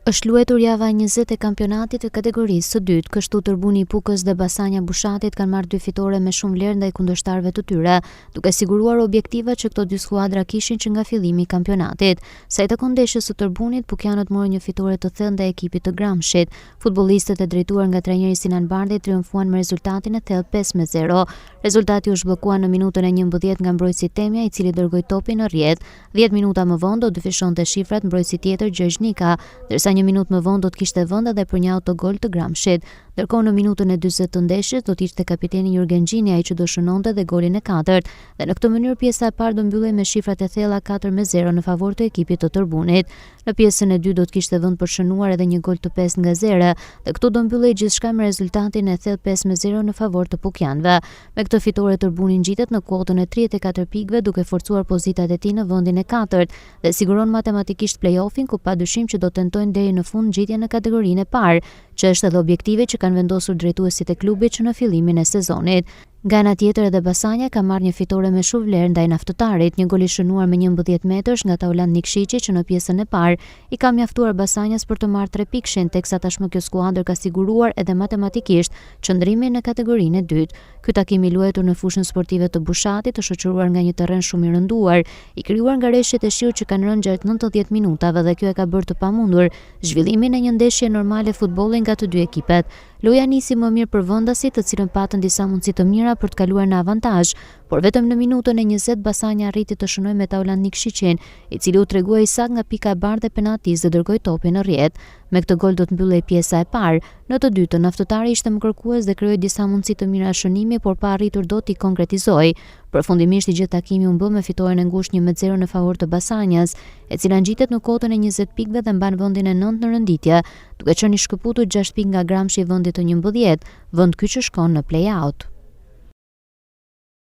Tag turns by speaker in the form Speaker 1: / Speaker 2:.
Speaker 1: Është luajtur java e 20 e kampionatit të kategorisë së dytë, kështu Tërbuni i Pukës dhe Basanja e Bushatit kanë marrë dy fitore me shumë vlerë ndaj kundërshtarëve të tyre, duke siguruar objektivat që këto dy skuadra kishin që nga fillimi i kampionatit. Sa i takon ndeshjes së Tërbunit, pukjanët morën një fitore të thellë ndaj ekipit të Gramshit. Futbollistët e drejtuar nga trajneri Sinan Bardhi triumfuan me rezultatin e thellë 5-0. Rezultati u zhbllokua në minutën e 11 nga mbrojtësi Temja, i cili dërgoi topin në rrjetë. 10 minuta më vonë do dyfishonte shifrat mbrojtësi tjetër Gjergj Nika, ndërsa një minutë më vonë do të kishte vend edhe për një autogol të Gramshit. Ndërkohë në minutën e 40 të ndeshjes do të ishte kapiteni Jurgen Gjini ai që do shënonte dhe golin e katërt, dhe në këtë mënyrë pjesa e parë do mbyllej me shifrat e thella 4-0 në favor të ekipit të Tërbunit. Në pjesën e dytë do të kishte vend për shënuar edhe një gol të pestë nga Zere, dhe këtu do mbyllej gjithçka me rezultatin e thellë 5-0 në favor të pukjanëve. Me këtë fitore Tërbuni ngjitet në kuotën e 34 pikëve duke forcuar pozitat e tij në vendin e katërt dhe siguron matematikisht play-offin ku padyshim që do tentojnë deri në fund ngjitjen në kategorinë e parë, që është edhe objektivi që kanë vendosur drejtuesit e klubit që në fillimin e sezonit. Nga ana tjetër edhe Basanja ka marrë një fitore me shumë vlerë ndaj Naftëtarit, një gol i shënuar me 11 metërsh nga Taulant Nikshiqi që në pjesën e parë i ka mjaftuar Basanjas për të marrë 3 pikëshin, teksa tashmë kjo skuadër ka siguruar edhe matematikisht qëndrimin në kategorinë e dytë. Ky takim i luajtur në fushën sportive të Bushatit, të shoqëruar nga një terren shumë i rënduar, i krijuar nga reshjet e shiut që kanë rënë gjatë 90 minutave dhe kjo e ka bërë të pamundur zhvillimin e një ndeshje normale futbolli nga të dy ekipet. Loja nisi më mirë për vendasit, të cilën patën disa mundësi të mira për të kaluar në avantazh, por vetëm në minutën e 20 Basanja arriti të shënojë me Taulant Nikshiqin, i cili u tregua i saktë nga pika e bardhë e penalltisë dhe dërgoi topin në rrjetë. Me këtë gol do të mbyllej pjesa e parë. Në të dytën, Naftëtari ishte më kërkues dhe krijoi disa mundësi të mira shënimi, por pa arritur dot t'i konkretizojë. Përfundimisht i gjithë takimi u mbyll me fitoren e ngushtë 1-0 në favor të Basanjas, e cila ngjitet në kuotën e 20 pikëve dhe mban vendin e 9 në renditje, duke qenë i shkëputur 6 pikë nga Gramshi i vendit të 11, vend ky që shkon në play-out.